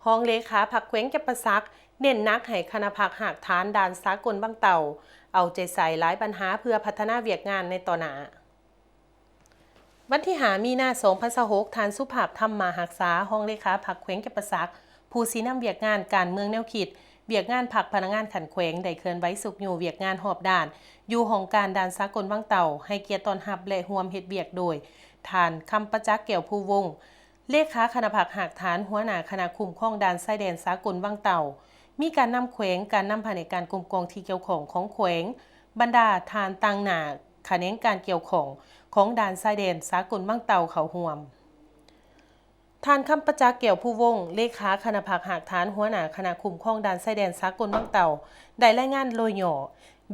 ຮອງເລຂາພັກແຂວງຈຳປາສັກ ເນັ້ນໜັກໃຫ້ຄະນະພັກຮາກຖານດ່ານສາກົນວັງເຕົ່າ ເອົາໃຈໃສ່ຫຼາຍບັນຫາເພື່ອພັດທະນາວຽກງານໃນຕໍ່ໜ້າ. ວັນທີຫ້າ ມີນາ ສອງພັນຊາວຫົກ ທ່ານ ສຸພາບ ທຳມະຮັກສາ ຮອງເລຂາພັກແຂວງຈຳປາສັກ ຜູ້ຊີ້ນຳວຽກງານການເມືອງແນວຄິດ, ວຽກງານພັກ, ພະນັກງານຂັ້ນແຂວງ ໄດ້ເຄື່ອນໄຫວຊຸກຍູ້ວຽກງານຮອບດ້ານ ຢູ່ຫ້ອງການດ່ານສາກົນວັງເຕົ່າ ໃຫ້ກຽດຕ້ອນຮັບ ແລະ ຮ່ວມເຮັດວຽກໂດຍ ທ່ານ ຄຳປະຈັກ ແກ້ວພູວົງ ເລຂາຄະນະພັກຮາກຖານ, ຫົວໜ້າຄະນະຄຸ້ມຄອງດ່ານຊາຍແດນສາກົນວັງເຕົ່າ, ມີການນຳແຂວງ, ການນຳພະແນກການກົມກອງທີ່ກ່ຽວຂ້ອງຂອງແຂວງ, ບັນດາທ່ານຕາງໜ້າຂະແໜງການກ່ຽວຂ້ອງຂອງດ່ານຊາຍແດນສາກົນວັງເຕົ່າເຂົ້າຮ່ວມ. ທ່ານ ຄຳປະຈັກ ແກ້ວພູວົງ ເລຂາຄະນະພັກຮາກຖານ, ຫົວໜ້າຄະນະຄຸ້ມຄອງດ່ານຊາຍແດນສາກົນວັງເຕົ່າ ໄດ້ລາຍງານໂດຍຫຍໍ້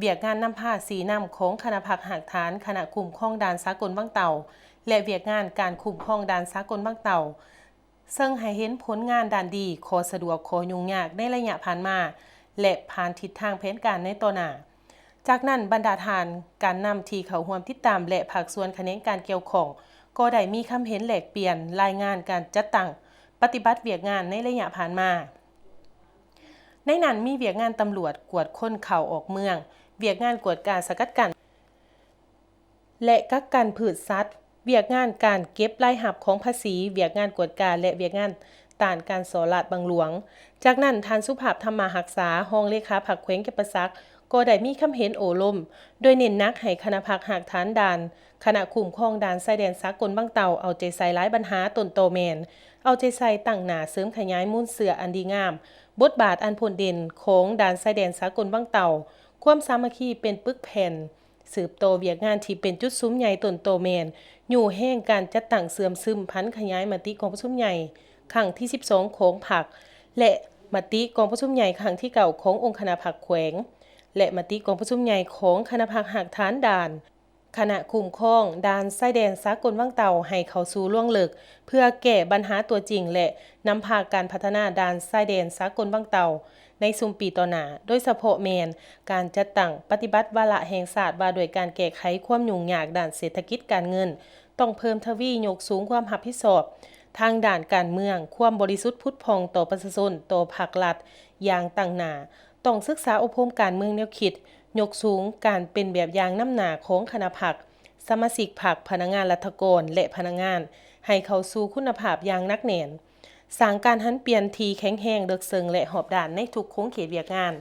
ວຽກງານນຳພາຊີ້ນຳຂອງຄະນະພັກຮາກຖານ, ຄະນະຄຸ້ມຄອງດ່ານສາກົນວັງເຕົ່າ ແລະ ວຽກງານການຄຸ້ມຄອງດ່ານສາກົນວັງເຕົ່າ ເຊິ່ງໃຫ້ເຫັນຜົນງານດ້ານດີ, ຂໍ້ສະດວກ, ຂໍ້ຫຍຸ້ງຍາກໃນໄລຍະຜ່ານມາ ແລະ ຜ່ານທິດທາງແຜນການໃນຕໍ່ໜ້າ. ຈາກນັ້ນ, ບັນດາທ່ານການນຳທີ່ເຂົ້າຮ່ວມຕິດຕາມ ແລະ ພາກສ່ວນຂະແໜງການກ່ຽວຂ້ອງ ກໍໄດ້ມີຄຳເຫັນແລກປ່ຽນລາຍງານການຈັດຕັ້ງປະຕິບັດວຽກງານໃນໄລຍະຜ່ານມາ. ໃນນັ້ນມີວຽກງານຕຳຫຼວດກວດຄົນເຂົ້າອອກເມືອງ, ວຽກງານກວດກາສະກັດກັ້ນ ແລະ ກັກກັນພືດສັດ, ວຽກງານການເກັບລາຍຮັບຂອງພາສີ, ວຽກງານກວດກາ ແລະ ວຽກງານຕ້ານການສໍ້ລາດບັງຫຼວງ. ຈາກນັ້ນ, ທ່ານ ສຸພາບ ທຳມະຮັກສາ ຮອງເລຂາພັກແຂວງຈຳປາສັກ ກໍໄດ້ມີຄຳເຫັນໂອ້ລົມ ໂດຍເນັ້ນໜັກໃຫ້ຄະນະພັກຮາກຖານດ່ານ, ຄະນະຄຸ້ມຄອງດ່ານຊາຍແດນສາກົນວັງເຕົ່າ ເອົາໃຈໃສ່ຫຼາຍບັນຫາຕົ້ນຕໍແມ່ນ, ເອົາໃຈໃສ່ຕັ້ງໜ້າເສີມຂະຫຍາຍມູນເຊື້ອອັນດີງາມ, ບົດບາດອັນໂດດເດັ່ນຂອງດ່ານຊາຍແດນສາກົນວັງເຕົ່າ, ຄວາມສາມັກຄີເປັນປຶກແຜ່ນ, ສືບຕໍ່ວຽກງານທີ່ເປັນຈຸດສຸມໃຫຍ່ຕົ້ນຕໍແມ່ນ, ຍູ້ແຮງການຈັດຕັ້ງເຊື່ອມຊຶມຜັນຂະຫຍາຍມະຕິກອງປະຊຸມໃຫຍ່ຄັ້ງທີສິບສອງຂອງພັກ ແລະ ມະຕິກອງປະຊຸມໃຫຍ່ຄັ້ງທີເກົ້າຂອງອົງຄະນະພັກແຂວງ ແລະ ມະຕິກອງປະຊຸມໃຫຍ່ຂອງຄະນະພັກຮາກຖານດ່ານ, ຄະນະຄຸ້ມຄອງດ່ານຊາຍແດນສາກົນວັງເຕົ່າໃຫ້ເຂົ້າສູ່ລວງເລິກ ເພື່ອແກ້ບັນຫາຕົວຈິງ ແລະ ນຳພາການພັດທະນາດ່ານຊາຍແດນສາກົນວັງເຕົ່າ ໃນຊຸມປີຕໍ່ໜ້າ, ໂດຍສະເພາະແມ່ນການຈັດຕັ້ງປະຕິບັດວາລະແຫ່ງຊາດວ່າດ້ວຍການແກ້ໄຂຄວາມຫຍຸ້ງຍາກດ້ານເສດຖະກິດການເງິນ, ຕ້ອງເພີ່ມທະວີຍົກສູງຄວາມຮັບຜິດຊອບທາງດ້ານການເມືອງ, ຄວາມບໍລິສຸດຜຸດຜ່ອງຕໍ່ປະຊາຊົນ, ຕໍ່ພັກລັດຢ່າງຕັ້ງໜ້າ, ຕ້ອງສຶກສາອົບຮົມການເມືອງແນວຄິດ, ຍົກສູງການເປັນແບບຢ່າງນຳໜ້າຂອງຄະນະພັກ, ສະມາຊິກພັກ, ພະນັກງານລັດຖະກອນ ແລະ ພະນັກງານ ໃຫ້ເຂົ້າສູ່ຄຸນນະພາບຢ່າງໜັກແໜ້ນ. ສ້າງການຫັນປ່ຽນທີ່ແຂງແຮງ, ເລິກເຊິ່ງ ແລະ ຮອບດ້ານໃນທຸກຂົງເຂດວຽກງານ.